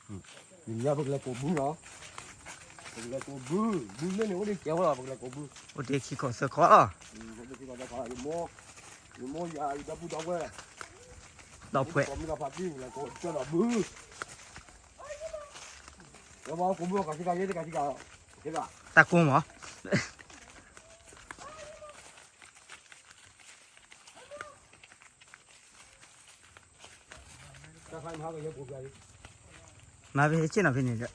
နံၤညါပကလဲၤကိးဘုနီၤ, ပကလဲၤကိးဘု, ဘုလၢန့ၣ်အိၣ်ဒံးကဲဝဲလီၤ ပကလဲၤကိးဘု, အိၣ်ဒံးခံခီသၢခီလီၤ, အိၣ်ဒံးခံခီသၢခီလီၤ, ယမိၢ်, ယမိၢ်ယၤအံၤဒီပုၢ်ဒီဝဲၢ်, ဒီပုၢ်ဝဲၢ်, ကိးမုၢ်ဒီးဖးတံၢ် လဲၤကိးကၢၢ်ဒီးဘု, လၢဘၣ်ကိးဘုအခီၣ်ထံးခါယဲၢ်တခါထံးခါ, တၢ်ကိးမး, မၤဖဲဆ့ၣ်နီၤဖဲန့ၣ်ဒီး,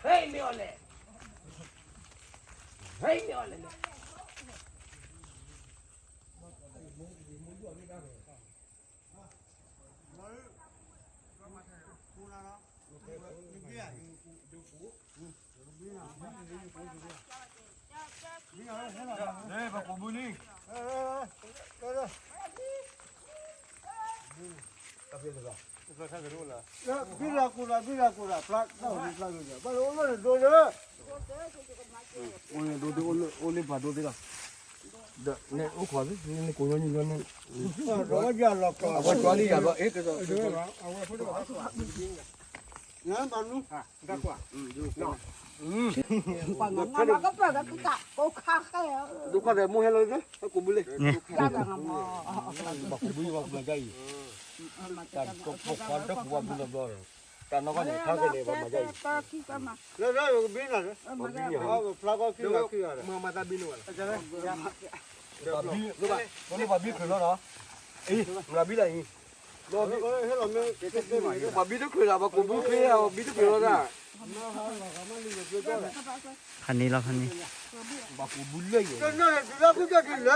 ဟဲမ့ၢ်အီၤလဲၣ်, ဟဲမ့ၢ်အီၤလဲၣ်, ပကိးဘုလံ, ဘံလၤကူၤလၤ ဘံလၤကူၤလၤ ဖျါတၢ်အိၣ်လၢဖျါလၢ, ဘၣ်လၢအိၣ်လၢန့ၣ်ဒိလၢ, အိၣ်လၢဒိဒိၣ်လၢအိၣ်လၢပှၤဒိသ့လီၤ, ဒီးန့ၣ်အိၣ်ခိးသ့, န့ၣ်ကိးညီညီညီန့ၣ်, အဝဲကွၢ်လံယၤဘျီ, အ့ၣ်ကစီၤ, နမၤနူ, ဒိၣ်ခွါသဲးမိၢ်ဟဲလီၤ, ကိးဘုလံ, ဘၣ်ကိးဘုအံၤဘၣ်ဘျီယါအံၤ, တၢ်ပိာ်ခွါတၢ်ကူၣ်ဘၣ်ဘုလီၤဘျီ, တၢ်နီၢ်ကီၢ်န့ၣ် ဖးက့ၤန့ၣ် ပှၤမၤယါအံၤ, လၢလၢကဘံနၤ, ဖျါကီၢ်ခံဂၤခံဂၤ, မၤသးဘံန့ၣ်ဝဲလီၤ, ပှၤဘံခရံာ်လီၤနီၤ, အံၤ, မၤဘံလၢအံၤ, ပှၤဘံတခရံာ်လီၤ ပှၤကိးဘုခရံာ်လီၤ, ပှၤဘံတခရံာ်လီၤတၢ်, ဖးန့ၣ်လီၤ ဖးန့ၣ်, ပှၤကိးဘုလၢယဲၢ်, မၤကီမ့ၢ်ထီယၤ,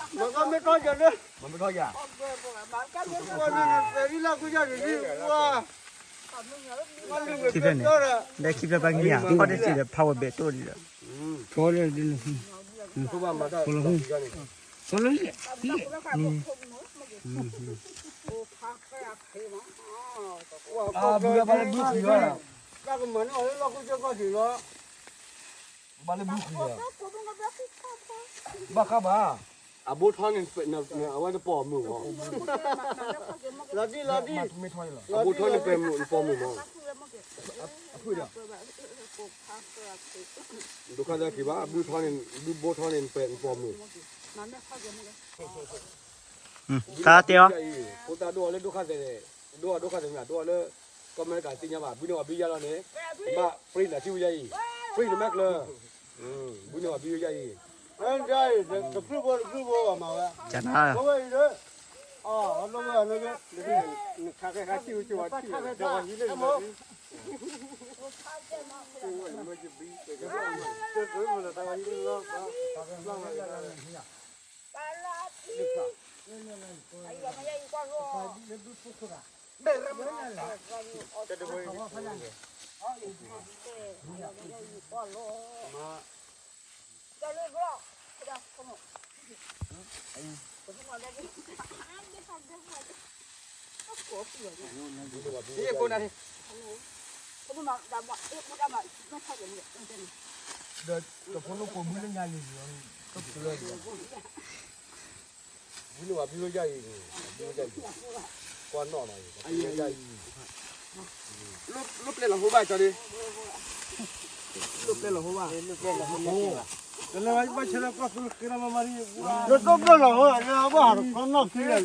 မၤမ့ၢ်ထီယၤ, ပှၤန့ၣ်ပဲာ်ဒ်လၢကူယၤန့ၣ်, ခံဖျၢၣ်န့ၣ်, ဒီးခံဖျၢၣ်ဘၣ်ငံၤဧါ, ထီၣ်တစဲးဒီး ဖးဝဲဘဲးတိၢ်ဒံးဒီး, ဘုဘၣ်လၢဘုခရံာ်လီၤ, ဘၣ်လၢဘုခရံာ်လီၤ, ဘၣ်ခါဘၣ်, အဘိထီန့ၣ် အဝဲတပိာ်မုၣ်မး, လီၤဒံလီၤဒံ, အဘိထီန့ၣ်ပိာ်မုၣ်မး, ဒိၣ်ခါသၢခံဘၣ်, ဘုဘိထီန့ၣ်ပိာ်မုၣ်, တၢ်တဲအီၤ, ဖိသၣ်ဒိၣ်အီၤလၢဒိၣ်ခါသဲး, ဒိၣ်အီၤဒိၣ်ခါသဲးမ့ၢ် ဒိၣ်အီၤလၢ ကီၢ်အမဲရကၤသ့ၣ်ညါဘၣ်, ဘုန့ၢ်အီၤဘံယါလီၤန့ၣ်, ဘၣ်ပြံနၤထံဝဲယါအံၤ, ပြံနမဲာ်ကျၢၤ, ဘုန့ၢ်အီၤဘံယါအံၤ, တဖျုၣ်ဖိတဖျုၣ်ဖိဘၣ်မၤဝဲ, ကနၤ, ဘုန့ၢ်ဝဲဘံဝဲယါအံၤ, ကွၢ်နီၣ်နီၤအံၤ, လိၣ်ပျဲလီၤဟိဘၣ်ကၠီဒ့, လိၣ်ပျဲလီၤဟိဘၣ်, တလၢဘၣ်ဆဲလၢကွၢ်သူဃ့လီၤမၤမၤဒ်, လိၣ်ပျဲလီၤဟိ, ဘၣ်ဟးတခီနီၣ်ခံလဲၣ်ဒုဒီး, ဘၣ်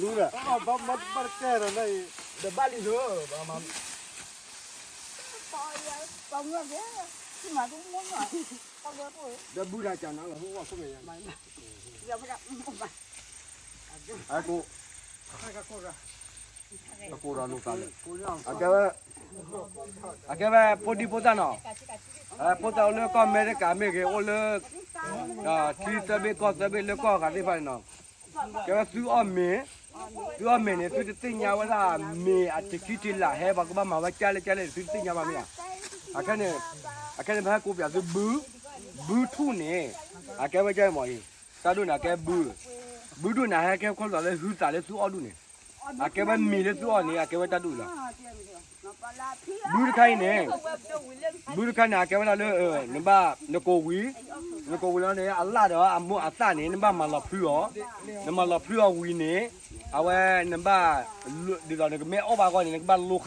တကဲဒီးလၢအံၤ, ဒီးဘၣ်လံဒီး, ဘၣ်မၤ ဒီးဘုတၢ်ကၢ်နၤလီၤ ဟိဝၣ်ခိၣ်မဲာ်ညါ, အကိး, အကိးဒီးလိာ်သးလၢ, အကဲဝဲ, အကဲဝဲ ဖိဒံဖိသၣ်နီၤ, ဖိသၣ်အိၣ်လၢကီၢ်အမဲရကၤမ့ၢ်ဂ့ၤ, အိၣ်လၢ ထံသၢဘ့ၣ်ကီၢ်သၢဘ့ၣ်လၢကီၢ်အဂၤသ့ၣ်တဖၣ်န့ၣ်နီၤ, ကဲဝဲသုအီၣ်မ့ၤ, သုအီၣ်မ့ၤန့ၣ် သုတသ့ၣ်ညါဝဲဒၣ်မ့ၤအတကံတလးဟဲ ပှၤကဘၣ်မၤဝဲကၢ်လဲၣ်ကၢ်လဲၣ်န့ၣ် သုတသ့ၣ်ညါဘၣ်မ့ၢ်ဧါ, အခဲန့ၣ်, အခဲန့ၣ် ပဟဲကိးပၠးသုဘု, ဘုထူၣ်န့ၣ်, အကဲဝဲကဲမ့ၢ်အံၤ, တၢ်ဒိၣ်န့ၣ် အကဲဘု, ဘုဒိၣ်န့ၣ် ဟဲကဲခိၣ်သးလၢဟုသးလၢသုအီၣ်ဒူၣ်န့ၣ်, အကဲဝဲမ့ၤလၢသုအီၣ်န့ၣ် အကဲဝဲတၢ်ဒူၣ်လီၤ. ဘုတခါအံၤန့ၣ်, ဘုတခါန့ၣ် အကဲဝဲဒၣ်လၢ နဘၣ်နကိးဝံၤ, နကိးဝံၤလီၤန့ၣ် အလၣ်ဒီးအမိၢ်အသၣ်န့ၣ် နဘၣ်မၤလီၤဖျုအီၤ, နမၤလီၤဖျုအီၤဝံၤန့ၣ်, အဝဲနဘၣ်, ဒ်သိးနကမ့ၢ်အီၣ်ဘၣ်အဂီၢ်န့ၣ် နကဘၣ်လိဃ့,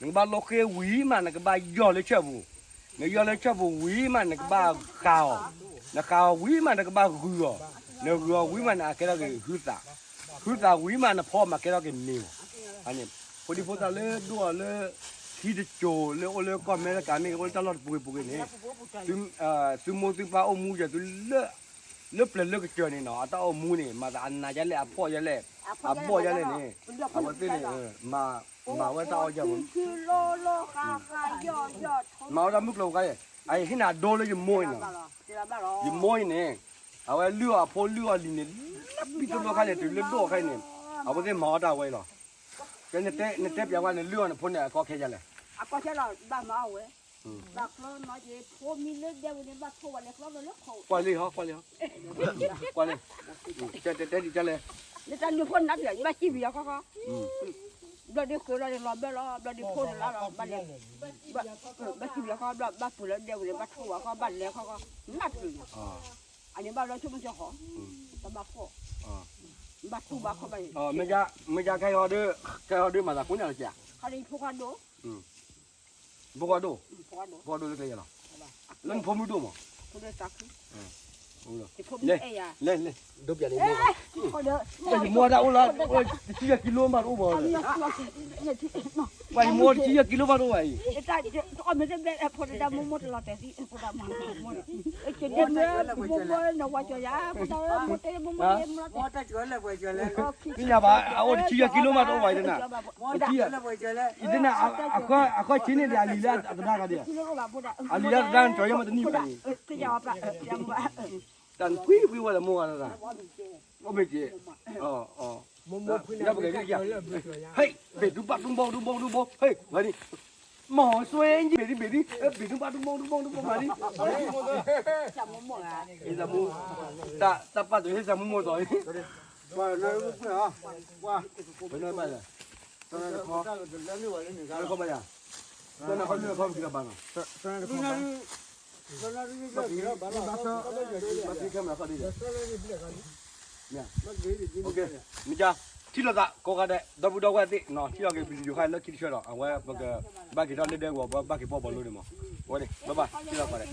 နကဘၣ်လိဃ့ဝံၤမး နကဘၣ်ယီၢ်လၢဆၢၣ်ပူၤ, နယီၢ်လၢဆၢၣ်ပူၤဝံၤမး နကဘၣ်ဃးအီၤ, နဃးအီၤဝံၤမး နကဘၣ်ဂုာ်အီၤ, နဂုာ်အီၤဝံၤမးန့ၣ် အကဲထီၣ်က့ၤဟုသး, ဟုသးဝံၤမး နဖီမးကဲထီၣ်က့ၤမ့ၤမး. ဖိဒံဖိသၣ်လၢဒိၣ်အီၤလၢ ထံတစိၤလၢအိၣ်လၢကီၢ်အမဲရကၤမ့ၢ်ဂ့ၤ အိၣ်လၢတၢ်လီၢ်တပူၤဂ့ၤပူၤဂ့ၤန့ၣ်, သုမိၢ်သုပၢ်အိၣ်မူယၤသု လၢပျၢၤလၢကစၢၢ်န့ၣ်နီၤ အတၢ်အိၣ်မူန့ၣ် မၤသးအနးဒ်လဲၣ် အဖှီၣ်ဒ်လဲၣ် အဘီၣ်ဒ်လဲၣ်န့ၣ်, အဝဲသ့ၣ်န့ၣ် မၤဝဲတၢ်အီၣ်ယၤမး, မၤဝဲတၢ်မုၢ်ကျိၤဝဲၤကွာ်, အဟ့ၣ်နၤအဒိလၢယမိၢ်အံၤနီၤ, ယမိၢ်အံၤန့ၣ်, အဝဲလုၢ်အီၣ်အဖိလုၢ်အီၣ်လံၤန့ၣ်, လၢဘံၣ်သိလီခါန့ၣ် တုၤလၢဒိၣ်အီၤခါအံၤန့ၣ်, အဝဲသ့ၣ်မၤအီၣ်တၢ်ဝဲအံၤလီၤ. ကဲ နတဲပျးဝဲ နလုၢ်အီၣ်နဖိန့ၣ် အကီခဲယၤလဲၣ်. အကီခဲလီၤ ဘၣ်မၤအီၣ်ဝဲ, ဘၣ်ကျီနီၤက့ၤ ဖိမံၤလၢဒဲဝဲန့ၣ် ဘၣ်ထိၣ်ဝဲလဲၤကျီလၢခီ, ကွၢ်လံဟီ ကွၢ်လံဟီ, ကွၢ်လံ, တဲတဲဒ်လဲၣ်, နတၢ်လုၢ်ဖိနါပျး ယဘၣ်စံၣ်ပယီၤခီခီ, ဘျီဒ်ဃုာ်လီၤန့ၣ် လီၤဘၢလီၤ ဘျီဒ်ဖိန့ၣ်လါလီၤ ဘၣ်လဲၤ, ဘၣ်စံၣ်ပယီၤခီ ဘျီဘၣ်ပှ့ၤလၢဒဲဝဲန့ၣ် ဘၣ်ထိၣ်ဝဲခီ ဘၣ်လဲၤခီခီ, နါပျးန့ၣ်, အန့ၣ်ဘၣ်လီၤဆိကမိၣ်ကီၢ်ခီ, တဘၣ်ဖှီၣ်, ဘၣ်တူၢ်ဘၣ်ခီဘၣ်န့ၣ်, မ့ၢ်ယါခဲအံၤဟီဒီး, ခဲအံၤဟီဒီးမၤသးကိးညါလၢက, ဟီဒီးယဖိခွါဒိၣ်, ဖိခွါဒိၣ်, ဖိခွါဒိၣ်လၢကျဲယၤလီၤ, လၢနဖိမုၣ်ဒိၣ်မး, လဲၤ, လဲၤ, ဒိးပျးန့ၣ်, ယမိၢ်တၢ်အိၣ်လၢ, တဆံယဲၢ်ကံလိမးတအိၣ်ဘၣ်, ပှၤယမိၢ်တဆံယဲၢ်ကံလိမးတအိၣ်ဘၣ်အံၤ, အီၣ်မ့ၢ်တဘဲဖိတဒါမိၢ်မိၢ်တလီၤတဲာ်သံ, ဖိဒါမိၢ်မိၢ်န့ၣ်, မိၢ်မိၢ်နဝၤကၠီၤယၤ, မိၢ်မိၢ်, သ့ၣ်ညါဘၣ် အအိၣ်တဆံယဲၢ်ကံလိမးတအိၣ်ဘၣ်အံၤတနၤ, ယတနၤ, အခီၣ်ဆ့န့ၣ်ဒီး အလံၤလၢအသဒါဂၤဒဲး, အလံၤလၢအသဒါနကီၤယဲမးတနံၣ်ဘၣ်အံၤ, တၢ်နဖှံဖှံဝဲလၢမိၢ်ဂၤလၢ, အိၣ်မ့ၢ်က့ၤ, ပကဲ, ဟဲ, ဘ့ၣ်ဒူဘၣ်ဒူဘီဒူဘီဒူဘီ, ဟဲ, ဝဲဒၣ်, မ့ၢ်စွဲအံၤ ဘ့ၣ်ဒူဘၣ်ဒူဘီဒူဘီဒူဘီမးဒ်, တၢ်ပာ်တဟ့ၣ်စၢ်မူမိၢ်သိးအံၤ, ပနဘၣ်လဲၣ်, ခီဘၣ်ယၤ, ပနခီမ့ၢ်ခီပကံလီၤဘၣ်နီၤ, ဘၣ်သံခဲမးခီဒ်လဲၣ်, မ့ၢ်ယါ, ထံၣ်လိာ်သးကိးဂၤဒဲး ဒီပုၢ်ဒီဝဲၢ်သ့ၣ်နီၤ, ထံၣ်လိာ်က့ၤ video ခါလၢခံတဆၢဒီး အဝဲပကဘၣ်က့ၤထီၣ်လၢဒဲကဝီၤ ပဘၣ်က့ၤပီၣ်ဘီလိန့ၣ်မး, အဝဲန့ၣ် bye bye ထံၣ်လိာ်သးကိးဂၤဒဲး